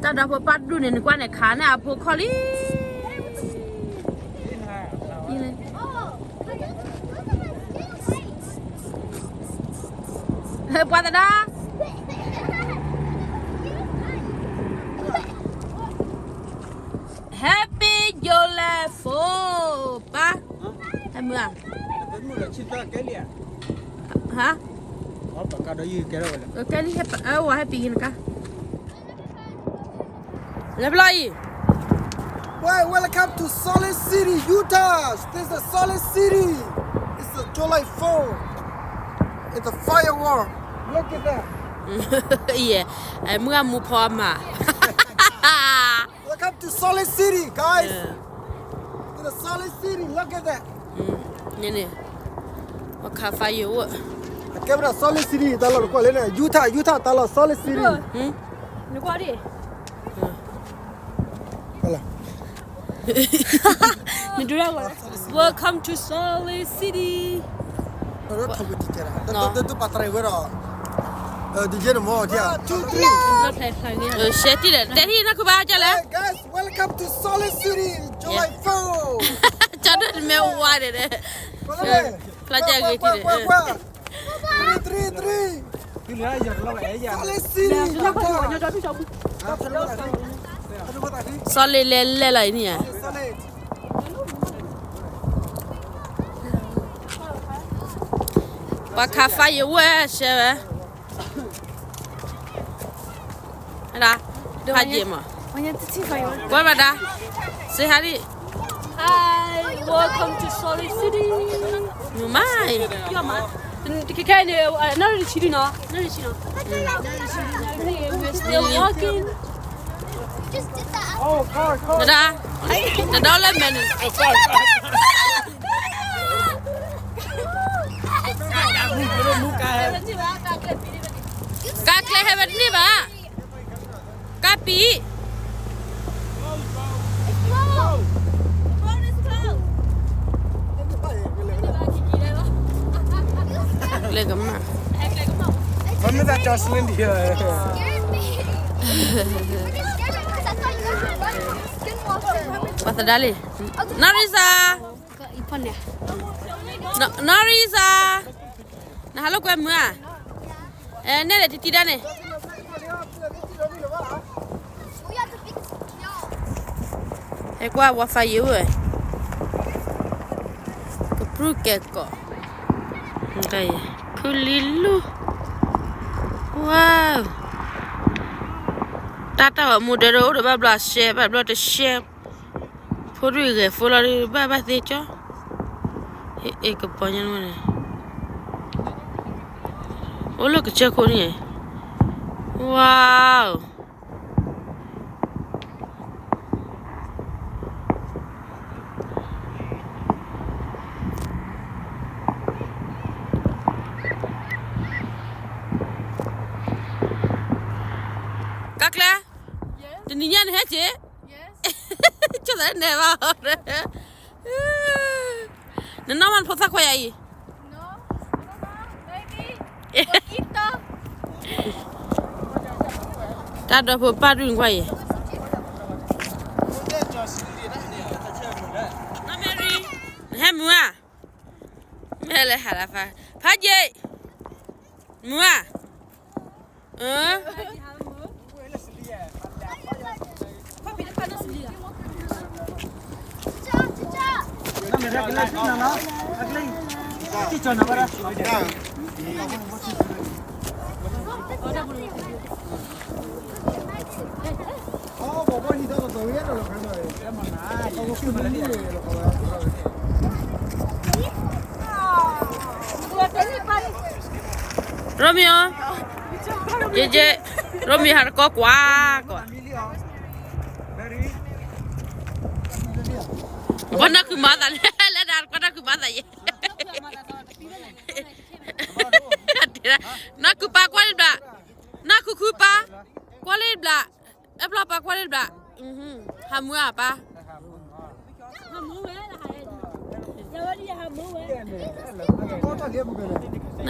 တၢ်ဒီဖိပၢ်ဒူၣ်န့ၣ် နကွၢ်န့ၣ် ခးန့ၢ်အဖိခွါလံ. ပှၤသဒါ Happy July four ပၢ်, ဟဲမုာ်ဧါ, ဟါ, ကဲလံ, အဝဲ Happy နကါ လဲၤဘျီအံၤ. Well, welcome to Salt Lake City, Utah. This is Salt Lake City. It's a July four. It's a firework. Look at that. ယဲ, မုၢ်အမူဖီအမး. Welcome to Salt Lake City, guys. To the Salt Lake City, look at that. န့ၣ်န့ၣ်, ပှၤခး firework. အကဲဝဲဒၣ် Salt Lake City တၢ်လီၢ်တကွၢ်လဲၣ်န့ၣ်, Utah, Utah တၢ်လီၢ် Salt Lake City. နကွၢ်ဒံး, နဒိ Welcome to Salt Lake City. ဒီး two, three. ရှဲတံၢ်ဒီး တဲထံၣ်နီၢ်ခုဘၣ်ကလဲၣ်. Guys, welcome to Salt Lake City, July four. ကၠီဒိၣ်တမ့ၢ်ဝါဒဲးဒဲး, ဖျါကၠီဂ့ၤထံၣ်ဒီး Three, three, three. Salt Lake City, Utah. စီၤလ့လဲၤလဲၤလီၤအံၤန့ၣ်ဧါ. ပှၤခး firework ရှဲဝဲ, ဒၣ်, ဖးယံာ်မး, ကွၢ်ဘၣ်ဒၣ်, say hi. Hi, welcome to Salt Lake City. မ့ၢ်, ခဲခဲအံၤန့ၣ် နၣ်ရံၣ်တဆံဒံးနီၤ, နၣ်ရံၣ်တဆံနီၤ. We're still walking. ဒၣ်, တဒီလၢမဲာ်န့ၣ်, ကါကျဲဟဲဝဲတန့ၢ်ဘၣ်, ကါပံၤ ကျဲကမၣ်, မ့ၢ်သးကၠီ Celine Dion. ပှၤသဒါလံ, နီၢ်ရံစၢ်, နီၢ်ရံစၢ်, နဟးလိာ်ကွဲမုာ်ဧါ, နဲဒၣ်တံၤတံၤဒၣ်န့ၣ် ဟဲကွၢ်ဝီဖးယံာ်ဝဲ, ကပြုၢ်ကဲၤကီး, ခူလံလူၢ်, ဝါ, တၢ်တၢ်ဂီၤမူဒဲးဒိၣ်အိၣ်ဒီးဘၣ်ဘျီရှဲ ဘၣ်ဘျီတရှဲ, ဖိဒုၣ်ဂဲၤဖိလီၤဒုး ဘၣ်ဘၣ်သ့ကၠီ, ဟ့ၣ်ကပီၤညါန့ၣ်, အိၣ်လၢကစၢၢ်ခိၣ်န့ၣ်, ဝါ ကါကျဲ, တနံၤညါန့ၣ်ဟဲက့ၤ, ကၠိသးန့ၣ်ဘၣ်, နနီၢ်မးနဖိသၣ်ခွဲးယာ်အံၤ, တၢ်ဒီဖိပၢ်ဒုၣ်နကွၢ်အံၤ, နဟဲမုာ်ဧါ, မ့ၢ်လဲၤဟးလၢဖး, ဖးယံာ်, မုာ်ဧါ, ရိမ့ၤဧၢ, ယဲယဲ, ရိမ့ၤဟးတကီကွၢ်ကွၢ်, ကွၢ်နၢ်ခုမၤသးလဲၣ်, လဲၤဒၣ်ကွၢ်နၢ်ခုမၤသးယဲ, နၢ်ခုပၢ်ကွၢ်လံဘျး, နၢ်ခုခုပၢ်, ကွၢ်လံဘျး, အဲၣ်ဘျီပၢ်ကွၢ်လံဘျး, ဟးမုာ်ဧါပၢ်, န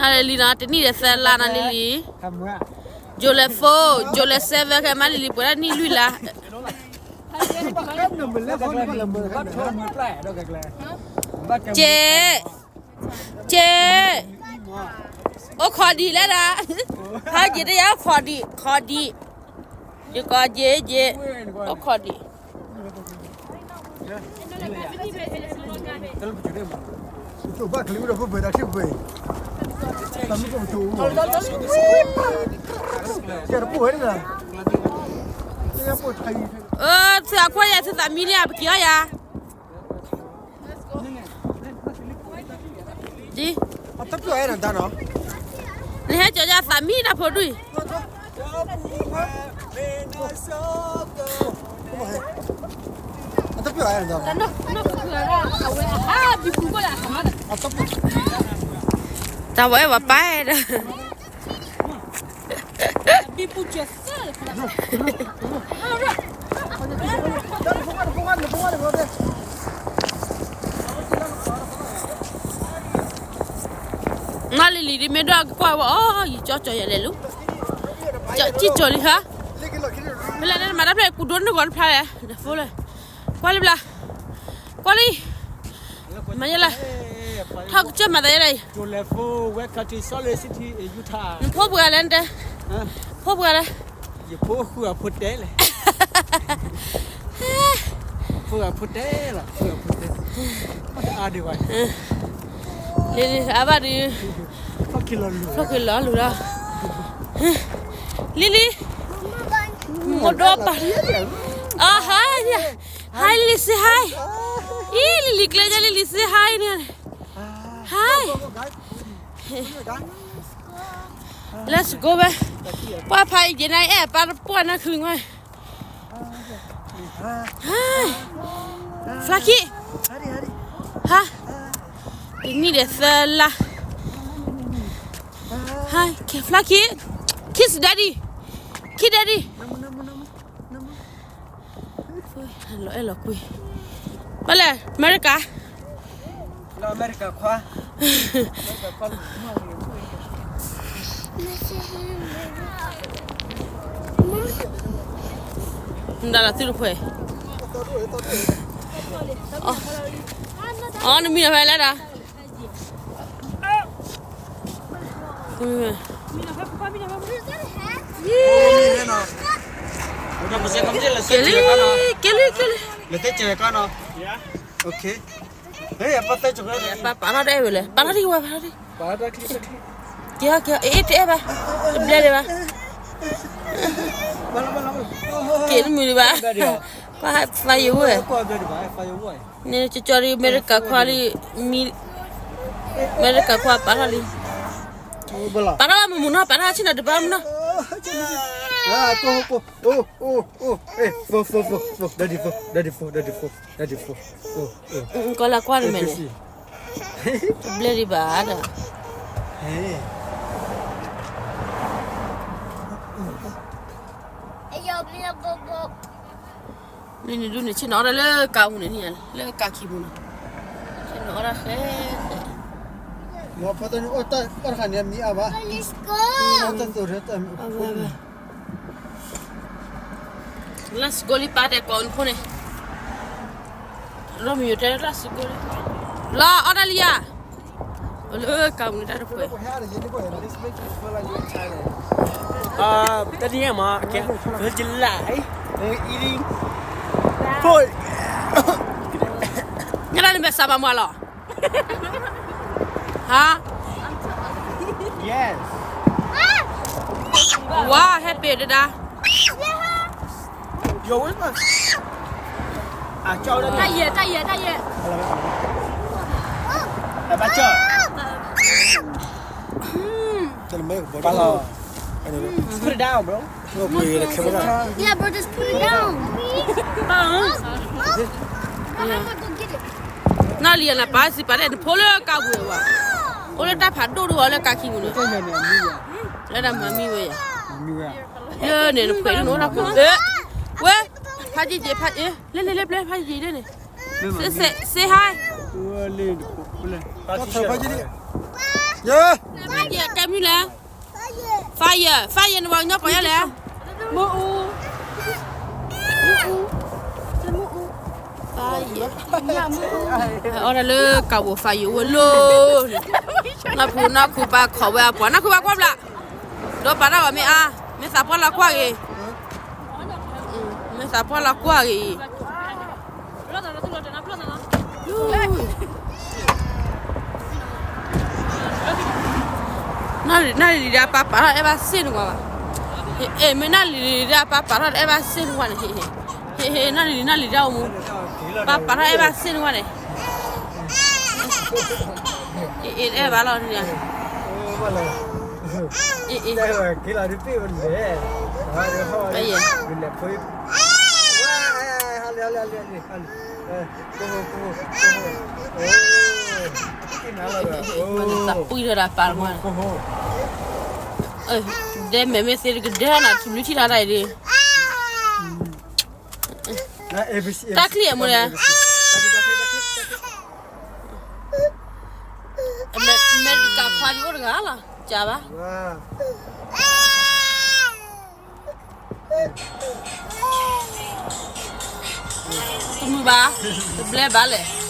ၤလၢလံနီၤ တနံၣ်ဒီးသၢလါနၤလံလံ, July four, July seven ခဲမးလံၤလံၤပှဲၤဒၣ်နံၣ်လွံၢ်လါ. ကဲ, ကဲ, အိၣ်ခိးဒံးလဲၣ်ဒၣ်, ဖးက့ၤတယါအိၣ်ခိးဒံး, ခိးဒံး, ယကိးက့ၤက့ၤ, အိၣ်ခိးဒံး. သုအကွၢ်ယၤသုသးမံလံဧါ ပက့ၤအီၣ်ယၤ. ဒ်, နဟဲကၠီယၤသးမံတၢ်ဖိဒူၣ်အံၤ. တၢ်ဝဲပၢ်ဒီး နီၢ်လံၤလံၤဒ်မ့ၢ်ဒိၣ်ကကွၢ်ဝဲအီၤ ယကၠီကၠီယၤလဲၤလူၤ, ကၠီကၠီလံဟါ, ဖဲလဲၣ်န့ၣ်မၤတၢ်ဖျဲၣ်ကူဒိၣ်န့ၢ်ဂီၤတဖျါလဲၣ်, နဖိလဲၣ်, ကွၢ်လံဘျါ, ကွၢ်လံ, မၤယဲလဲၣ်, ထီၣ်ကစၢၢ်မၤသးယဲလဲၣ်, နဖိပှဲၤလဲၣ်နတဲ, ဖိပှဲၤလဲၣ်. ယဖိဃုအဖိတဲလဲၣ်, ဃုအဖိတဲလီၤ, ဃုအဖိတဲ, အါဒံးဘၣ်, လံလံ အါဘၣ်ဒုး, ဖျိၣ်က့ၤလီၤလူၤလီၤ, လံလံ, မိၢ်ဒိၣ်ပာ်, အဟါ, hi လံလံ say hi, အံၤ လံလံကျဲယၤ လံလံ say hi န့ၣ်, hi, let's go ဝဲ, ပှၤဖးအံၤက့ၤနၤအဲၣ်ပၢ်တပှၢ်နၤခုဝဲ Fluffy, ဟါ, တနံၣ်ဒီးသၢလါ, hi, Fluffy, kiss daddy, kiss daddy, လီၤအဲၣ်လီၤကွံ, ဘၣ်လဲၣ် အမဲရကၤ နဒၣ်လီၤသုတဖှဲး, အီ နမံၤနဖဲလဲၣ်ဒၣ်, က့ၤလံ, က့ၤလံ, က့ၤလံ, ပာ်ထီၣ်တအဲၣ်ဝဲလဲၣ်, ပာ်ထီၣ်ဒံးဝဲ, ပာ်ထီၣ်ဒံး, က့ၤ က့ၤ အ့ၣ် တအဲၣ်ဘၣ်, တဘျဲဒံးဘၣ်, က့ၤတမုာ်ဒံးဘၣ်, ကွၢ် firework ဝဲ န့ၣ် ကၠီကၠီဒ် အမဲရကၤခွါလံ, အမဲရကၤခွါပာ်ထီၣ်လံ, ပာ်ထီၣ်မုာ်မုာ်နီၤ, ပာ်ထီၣ်ဆ့ၣ်နီၤတဘၣ်မနီၤ, ကီၢ်လၢကွၢ်တမဲာ်န့ၣ်, တဘျဲဒံးဘၣ်ဒီး, န့ၣ်န့ၣ်ဒုးန့ၣ် ဆ့ၣ်နီၤအီၣ်ဒၣ်လၢကးပူၤန့ၣ်န့ၣ်, လၢကးခံပူၤန့ၣ်, ဆ့ၣ်နီၤအီၣ်ဒၣ်ဃဲဃဲ, မ့ၢ်ဖဲတၢ်န့ၣ်အီၣ်တၢ်အီၣ်တခါန့ၣ်မံအါဘၣ်, တၢ်သိၣ်ထဲတၢ်မံအဖိန့ၣ်, let's go လံ ပာ်တဲကိးနဖိန့ၣ်, ရိမံယိၤတဲ let's go လံ, လီၤအီၣ်တၢ်လံဧါ, လၢကးပူၤန့ၣ်တၢ်တဖှဲး တနံၤအံၤမ့ၢ် ကဲ July, we're eating pork. ညါတၢ်န့ၣ်မ့ၢ်စးဘၣ်မွၤလီၤ. ဟါ, yes, ဝါ happy ဒဒါ, တၢ်ယဲၢ် တၢ်ယဲၢ် တၢ်ယဲၢ်, ဘၣ်ကၠီ, ပာ်လီၤ, put it down, bro, yeah, bro, just put it down. နီၢ်လံၤနပၢ်စံးပာ်တဲ နဖိလၢကးပူၤဝဲ, အိၣ်လၢတၢ်ဖးဒိၣ်တဝီလၢကးခံပူၤန့ၣ်, လၢတၢ်မၤမံဝဲယၤ, လၢန့ၣ်နဖှဲးဒ်နအိၣ်တၢ်ခိၣ်, ဝဲ, ဖးယံာ်ယံာ် ဖး, လဲၤလဲၤလဲၤပျဲ ဖးယံာ်ယံာ်လဲၣ်န့ၣ်, say hi, ဖးယံာ်တဲမုၢ်လဲၣ်, say Fire, fire န့ၣ် ပှၤကညီကိးယါလဲၣ်. မုၢ်အူ, မုၢ်အူ, fire, အီၣ်တၢ်လၢကးဘိ fire ဝဲလိၤ, နီၢ်ဖူနီၢ်ခူပၢ်ခိးဝဲအပှၤ နီၢ်ခူပၢ်ကွၢ်ဘျး, ဒီးပာ်တၢ်ဂီၤမ့ၢ်အါ, မ့ၢ်သးပှၢ်လီၤကွၢ်ဂ့ၤ, မ့ၢ်သးပှၢ်လီၤကွၢ်ဂ့ၤအံၤ. နၢ်လံၤနၢ်လံၤဒၣ်ပၢ်ပာ်ထီၣ်အဲၣ်ဘၣ်စ့ၢ်နကွၢ်ဘၣ်, မ့ၢ်နၢ်လံၤဒၣ်ပၢ်ပာ်ထီၣ်အဲၣ်ဘၣ်စ့ၢ်နကွၢ်န့ၣ်, ဟ့ၣ် နၢ်လံၤနၢ်လံၤဒၣ်အိၣ်မူ, ပၢ်ပာ်ထီၣ်အဲၣ်ဘၣ်စ့ၢ်နကွၢ်န့ၣ်, အ့ၣ် အဲၣ်ဘၣ်လီၤန့ၣ်, အ့ၣ် ပှံၢ်ထီၣ်ဒၣ်ပၢ်မး, ဒဲမဲာ်မ့ၢ်သ့တကဒဲနၤ ထူလံထံၣ်နၤတၢ်အံၤဒ်, တၢ်ချံအမိၢ်ဒီး, အမဲရကၤခွါဒ်အိၣ်တဂၤလီၤ, ကဘၣ် တမုာ်ဘၣ်, တဘျဲဘၣ်လဲၣ်.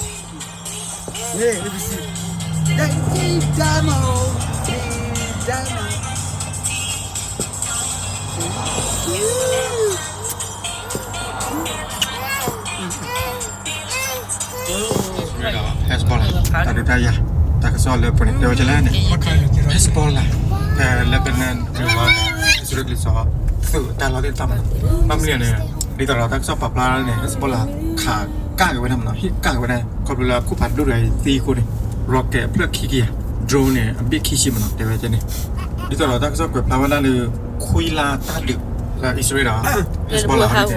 ဟဲစပီလၢ်, တၢ်ဒုးတၢ်ယၤ, တၢ်ကစီၣ်လၢပှဲၤန့ၣ် တဲဝဲကလဲၣ်န့ၣ်, ဟဲစပီလၢ်, ဖဲလၢပနၢ်ကလီၤန့ၣ် အံၣ်စရ့လးကလံၤစိး သုးတၢ်လီၢ်သ့ၣ်တဖၣ်မး, ဘၣ်မနုၤလဲၣ်န့ၣ်, ဒ်သိးဒီးတၢ်ကစီၣ်ပာ်ဖျါန့ၣ် ဟဲစပီလၢ် ခးကၢ်က့ၤဝဲဒၣ်မးနီၤ, ဟ့ၣ်ကၢ်က့ၤဝဲဒၣ် ခီဖျိလၢအခိၣ်ဖးဒိၣ်တဂၤအံၤသံအဃိန့ၣ်, rocket အဖျၢၣ်ခံကယၤ, drone န့ၣ် အဘ့ၣ်ခံဆံမးနီၤ တဲဝဲကဲန့ၣ်, ဒ်သိးဒီးတၢ်ကစီၣ်ကွဲးဖျါဝဲဒၣ်လၢ ခွံလါတၢ်ဒုးလၢအံၣ်စရ့လးဒီး ဟဲစပီလၢ်န့ၣ်,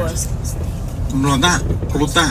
မျိာ်သၣ်, ကျိသၣ်